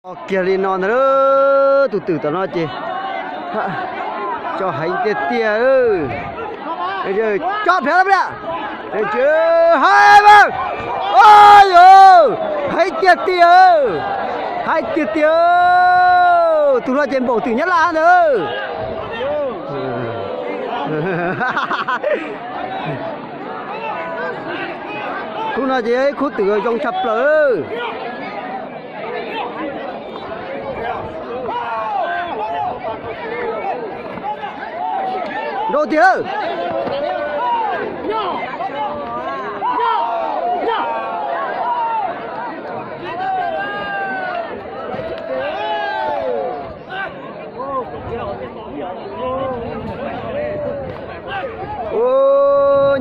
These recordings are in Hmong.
Kiag li no ntag, tus twm tom no ces tso heev tiag tiag. Tso plhav lawm, hais, heev tiag tiag, heev tiag tiag. Tus no ces npaum twm Nyab Laj ntag. Khub no ces yog ib khub twm zoo tshaj plaws. Nrau tiag.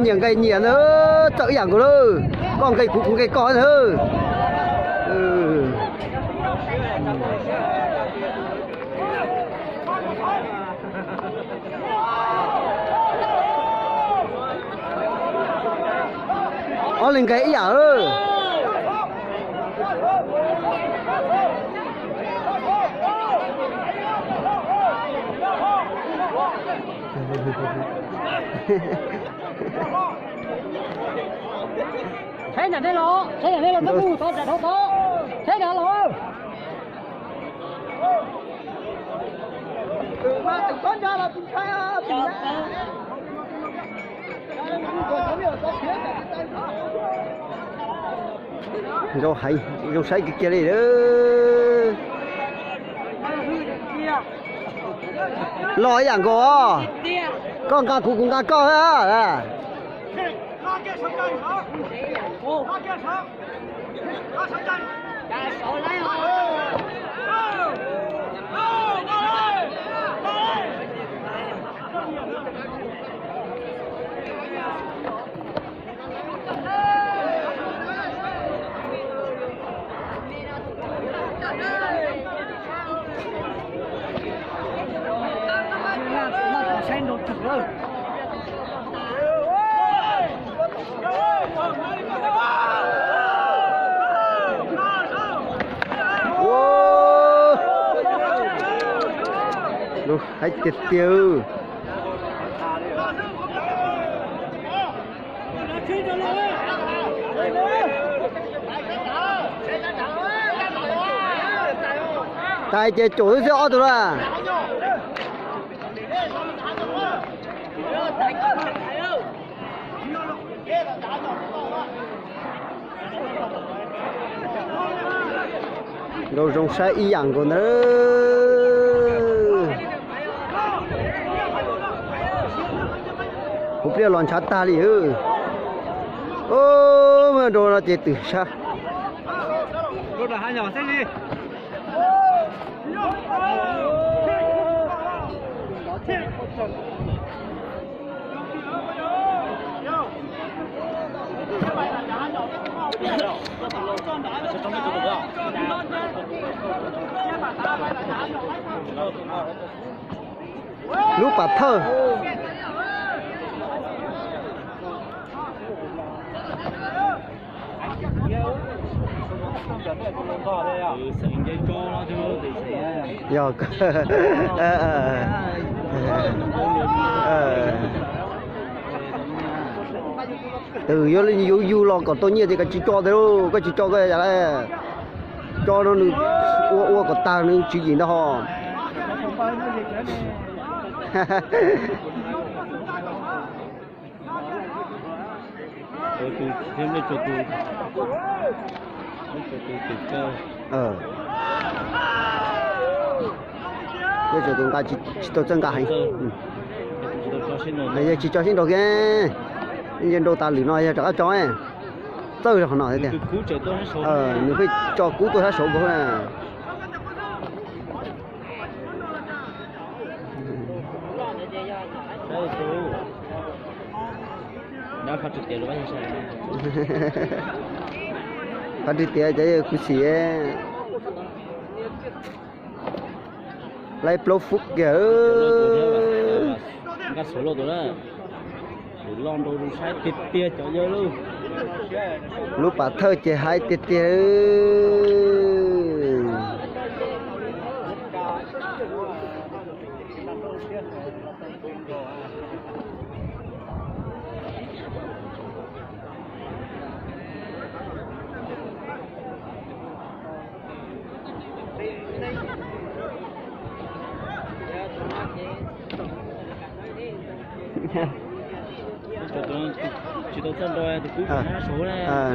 Nyias nqe nyias ntag, txawj ib yam nkaus lawm. Koj nqe kuv, kuv nqe koj ntag. Ob leeg nqe ib yam lawm. Saib nram nej los, saib nram nej los, txhob mus tod, tod, tod, saib nram los. Zoo heev, zoo saib kiag kiag li. Los ib yam nkaus. Koj nqa kuv, kuv nqa koj. Haib tiag tiag. Tais ces caum xwb ob tug na. Nrau zoo saib ib yam nkaus ntag. Kuv pliaj los ntshav tag li. Nrau no ces twm sab. Lub pam thawj. Yog, twm yuav yug los kom tau nyiaj ces koj tsis tso tiag lauj, koj tsis tso koj yam li. Tso no nws ua ua kom tag nws tswv yim ntag ho. Tus nqa tsis tau txawj nqa heev. Yog tsis tso sib nraus kiag, nrau tas lwm no yog rov qab tso. Txawj qhov no tiag. Nws pheej tso kub tuaj sab saud nkaus na. Pab ris tias cov yawg khuv xim. Laib plaub fub kiag. Lub pam thawj ces haib tiag tiag.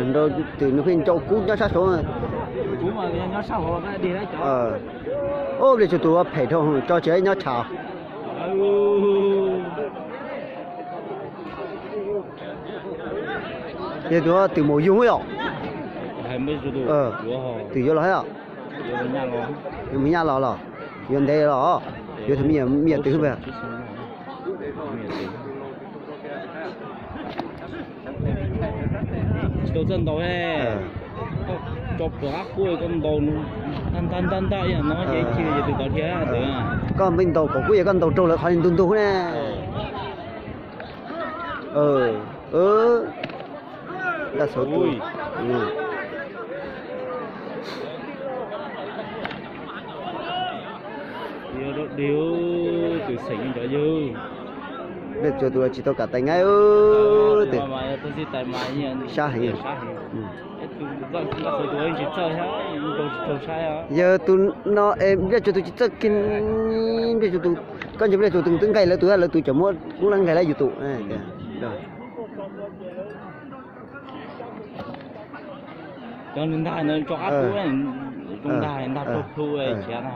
Nrau twm nws pheej nrau kub nyob sab saud. Ub, Npliaj Tsuag tus phem dhau, tso tsis nyob tshav. Yog tus twm maum yug yom. Twm yuav los thiab. Yuav mus nyaj los los, yuav ntev los, yuav thaum me nyuam twm xwb. Tsis tau txawj ntaus, tso pom qab kub koj ntaus ntag ntag ntag ntag ib yam no ces cia yog tus tod dhia ntawd. Koj npej ntaus kom kub yog koj ntaus raug lawv qhov ntug ntug ne. Nkaj Xauv tus, yog dab dig, tus xeem cov yawg. Npliaj Tsuag tus tsis tau kam tais ngai, tus sab heev. Yawg tus no es Npliaj Tsuag tus tsis txawj kiag, Npliaj Tsuag tus, koj ntsia Npliaj Tsuag tus twb nqaij lawv tus, lawv tus cov muab kub lawv nqaij lawv yus tus. Cov ntag no tso qab kub, zoo ntag, ntag raug plhu khiav no.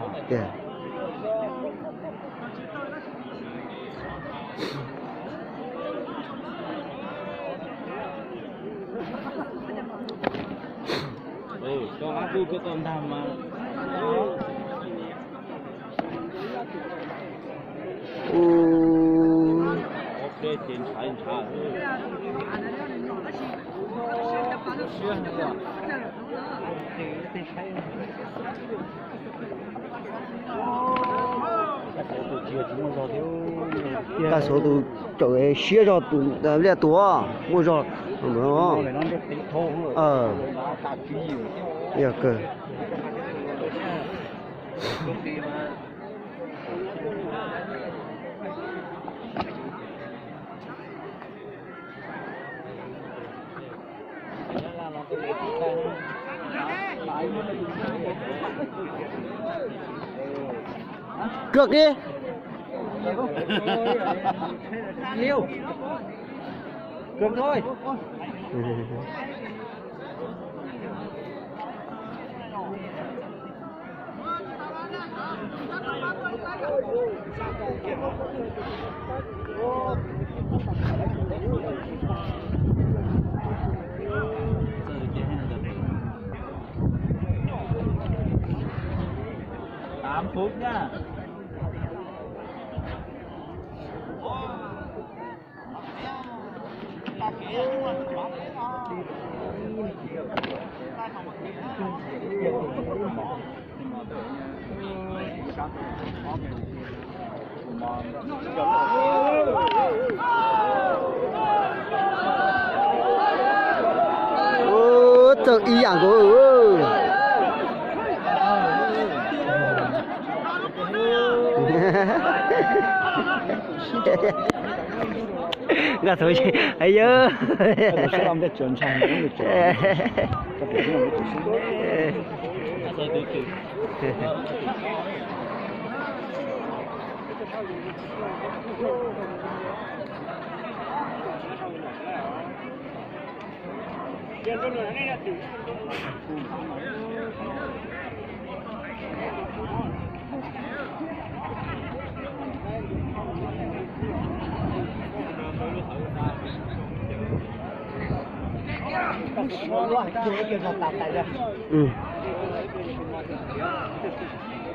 Tso qab kub koj tau ntag mas. Nkaj Xauv tus tseem siab zog tus Npliaj Tsuag muaj zog. Yog kawg. Kawg kiag. Tám phút nha. Txawj ib yam nkaus. Nkaj Xauv, yawg.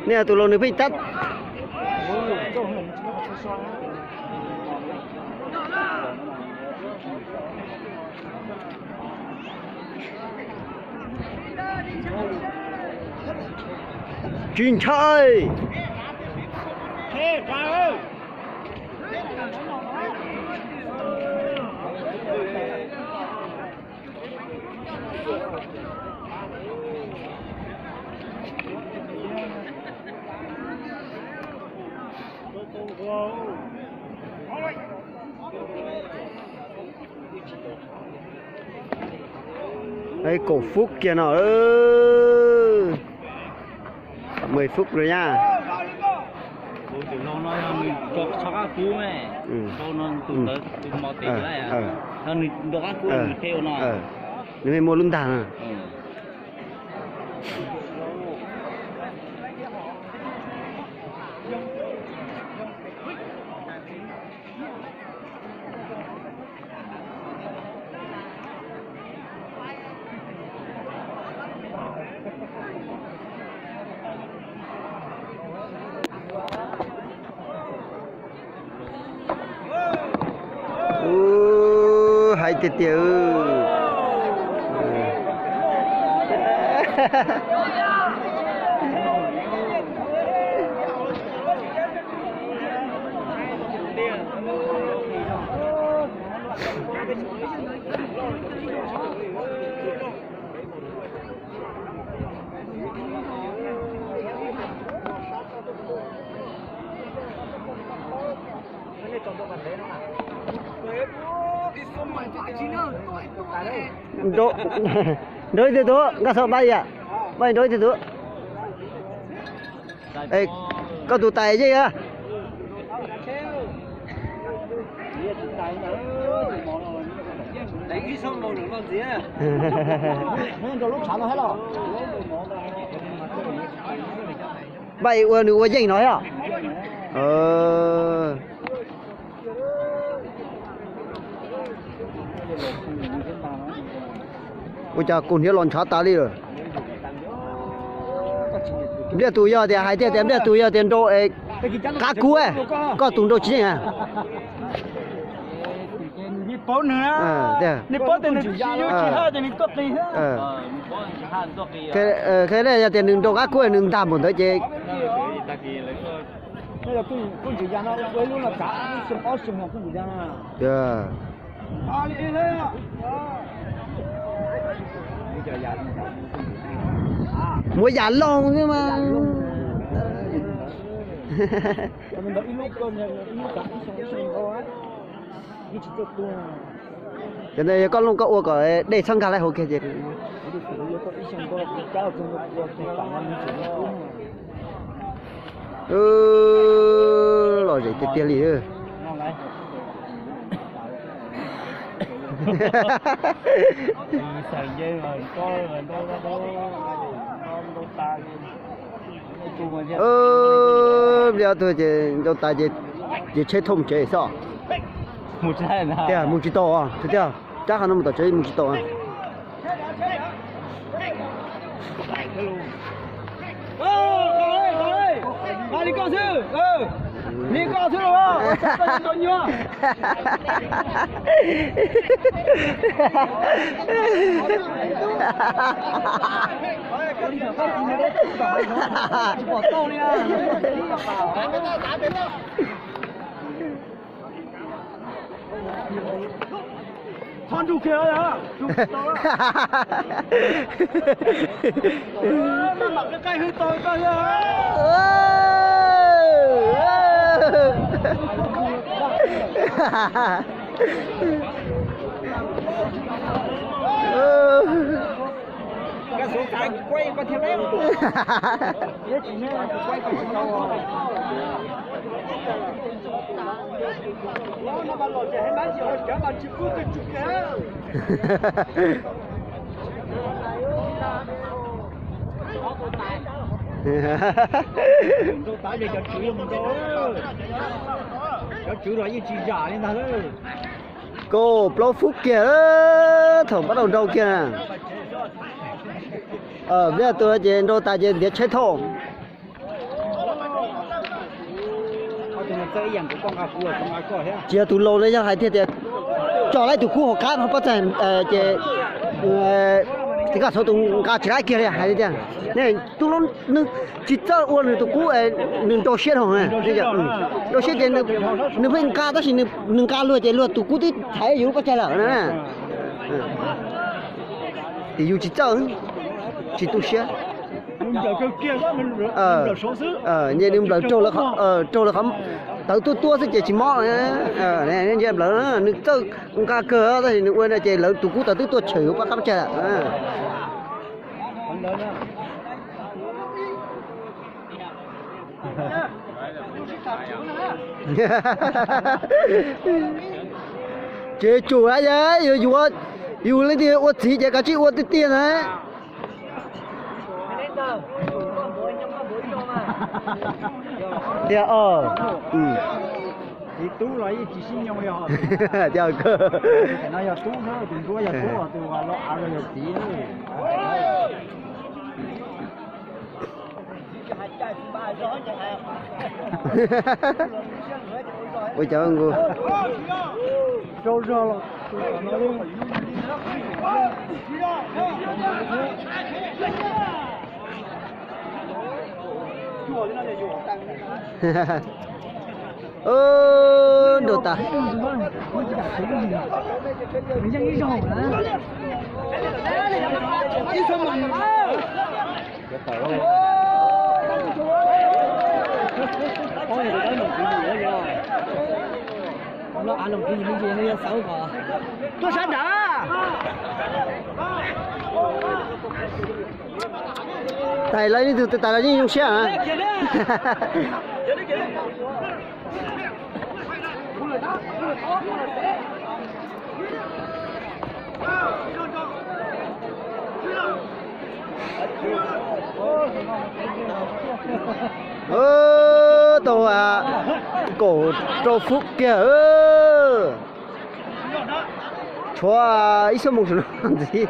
Nej tus laus nws pheej tab. Tsis ntshai. Kaum phút kiag no. Mười phút rồi nha. Tus laug no yog nws tso qab kub me, tus no tus ntawd tus mos tes lawm, yog nws nrau qab kub nws thiaj ua no. Nws muaj lub ntag na. Ub, hais tiag tiag. Nrau ib tug tub, nkaj xov npaj ib yam, npaj nrau ib tug tub. Koj tus tais yeej a. Npaj ua nws ua yeej no thiab. Ua cas kuv hniav los ntshav tas li lawm. Npliaj tus yog tias hais tiag tias npliaj tus yog tias nrau qab kub, koj tus nrau tsis yeej a. Qhia yog tias nws nrau qab kub nws ntag npaum ntawd ces muaj yam loog xwb mas. Cov ntawd yog koj looj koj ua kom dej txhob nkag lawm hauv kiag ces. Lom zem tiag tiag li. Npaj tus ces nrau tas ces tsheb thauj mus tsev xwb. Tiag mus tsis tau tiag, rab qhov no mus tom tsev mus tsis tau. Cov tswv los yeej tsis zam li ntag. Kaum plaub fub kiag, thaum npaj tau nrau kiag. Npaj tus ces nrau tas ces ntiav tsheb thauj. Tsis yog tus laus no yog hais tiag tias tso laib tus kub hauv qab pob txha ces, tis kaj txhua tus nqa tsis laib kiag li hais tias, tub laus nws tsis txawj ua nws tus kub, nws nrau siab dhau, nrau siab ces nws pheej nqa tab sis nws nqa luag ces luag tus kub twb thaiv yus lub pob txha lawm na. Ces yus tsis txawj, tsis tu siab. Nws nplawm raug lawv qhov tawv tuaj tuaj xwb ces tsis mob. Nws txawj nqa kawg tab sis nws ua no ces lawv tus kub tawv twb tuaj tshwm yus pob qab pob txha lawm. Ces tsum a, yog yus yuav, yus leej twg ua txiv ces kav tsij ua tiag tiag na. Tiag os. Txiv tub los yeej tsis sib nyoo li os. Tiag kawg. No yog tub xwb, tus nruab yog tub, tus uas los av los yog txiv. Ua cas nku. Nrau tas. Tuaj sab nrad. Tais lawv ib tug tais los yeej zoo siab na. Tau kaum rau fub kiag. Tshuav ib xuab moos saum no ntxiv.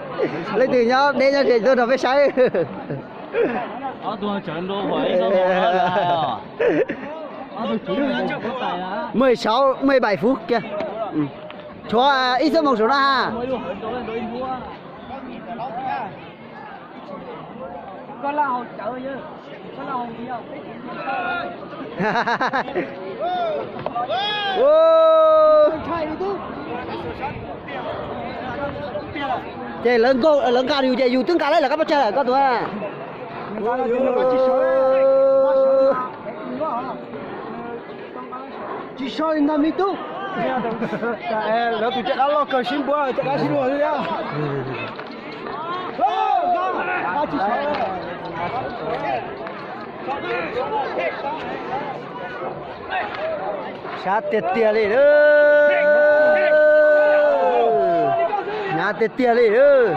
Leej twg nyob deb nyob ze tuaj nrog peb saib. Mười sáu, mười bảy phút kìa. Tshuav ib xuab moos saum no ha. Ces lawv nqa yus ces yus twb nqa lawv lawm, koj puas tsawg lawm koj tus? Tsis so li ntag me tub. Lawv tus caj dab loj kawg sib npuab caj dab sib luag li. Sab tiag tiag li lawm. Hnyav tiag tiag li lawm.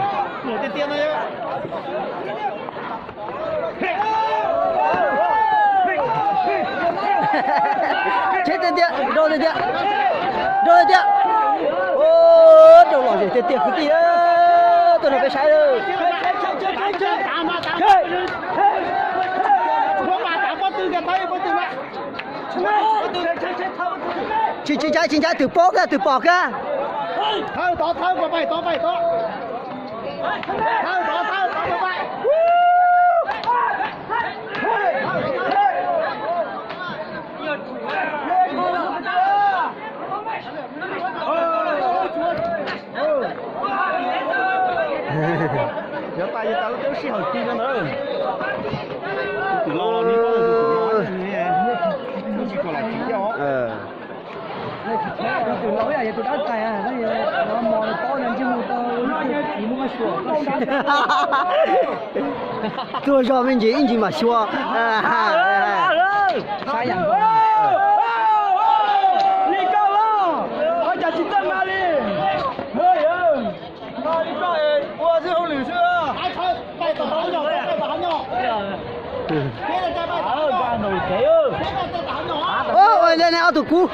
Cheb tiag tiag, nrau tiag tiag, nrau tiag tiag. Nrau lom zem tiag tiag kwv tij, tuaj nrog peb saib lawm. Tsis, tsis ntshai, tsis ntshai, twm paub kag, twm pom kag. Cov tais cov taw lub teb sij hawm ti no ntawd. Tus twm los los nws paub tus twm los, tsis kom los tsis yog. Tus twm los yog tus dab tais, no mos paub no ntsej muag tau txiv muab suam. Tuaj zog me ntsis ib ntsis mam xyuas. Li koj los, ua cas tsis txawj nqa li? Nqa li koj ua xwb hauj lwm xwb. Ua li ne ob tug kub.